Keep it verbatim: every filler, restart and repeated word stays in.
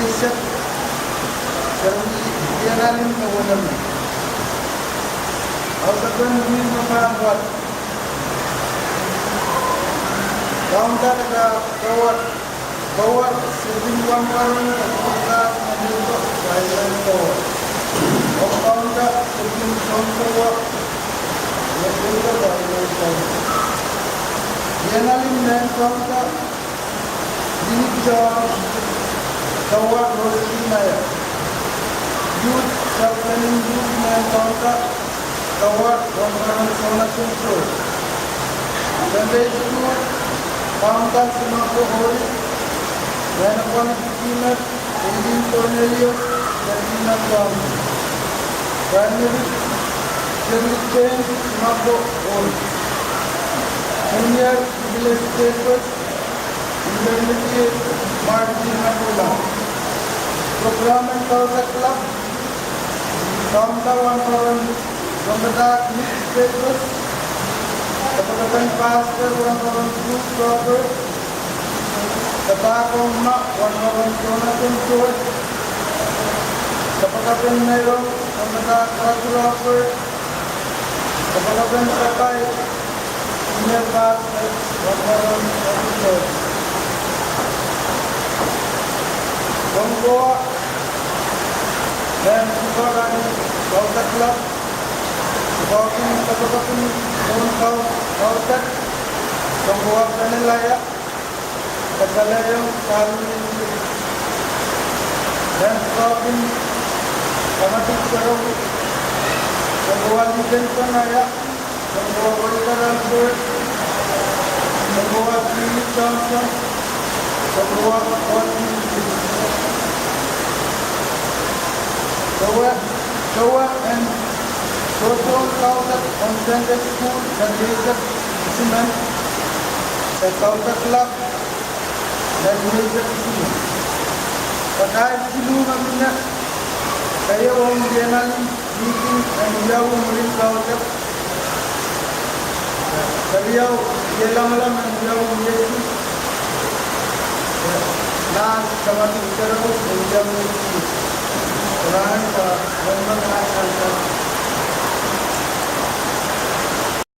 eisek, seri Lienalim me weneme. Audepen wihk me pahn wad. Kaunda kadahr power, power, seri wahnpoaron, kadahr me neighbor, wahnpoaron power. Ong kaunda seri sounpowar, me neighbor, wahnpoaron power. Lienalim mehn kaunda, Lily John, kaunda Roslin Nair. Youth, Southern Youth mehn kaunda, kaunda wahnpoaron Sonaken Soh. Sunday School, kaunda Simako Hori, mehn apwal Kikimer, Eileen Cornelius, Katrina Brown. Primary, Shirley James, Simako Hori. Junior, Jubilee Papers, Indemnity, Martin Abula. Program en Kaunda Club, kaunda wahnpoaron Rohngadahr Nick Papers, kapakapen pastor wahnpoaron Ruth Robert, padahk ong ma wahnpoaron Jonathan George, kapakapen meirong Rohngadahr Rocky Robert, kapakapen sapai Senior Pastor wahnpoaron Rocky George. Sounkoa mehn sukuhlahn Kaunda Club, sukuhlahn kapakap en soun kau-, kaunda, Sounkoa Penelaya, Katalehiong Salmi, mehn sukuhlahn Kamatik Sarawi, Sounkoa Libenson Aya, Sounkoa Volker Albert, Sounkoa Jimmy Johnson, Sounkoa Paul Wilson. Sowe, sowe en sosoun kaunda ong Sunday School, eri eisek isimen, de Kaunda Club, eri eisek isimen. Pakair siluh me mie, keieu ong Lienalim meeting en wiawi mwurin kaunda. Keriau, iei lamalam en wiawi mwurin. Nan Kamatik Sarawi en wiawi mwurin.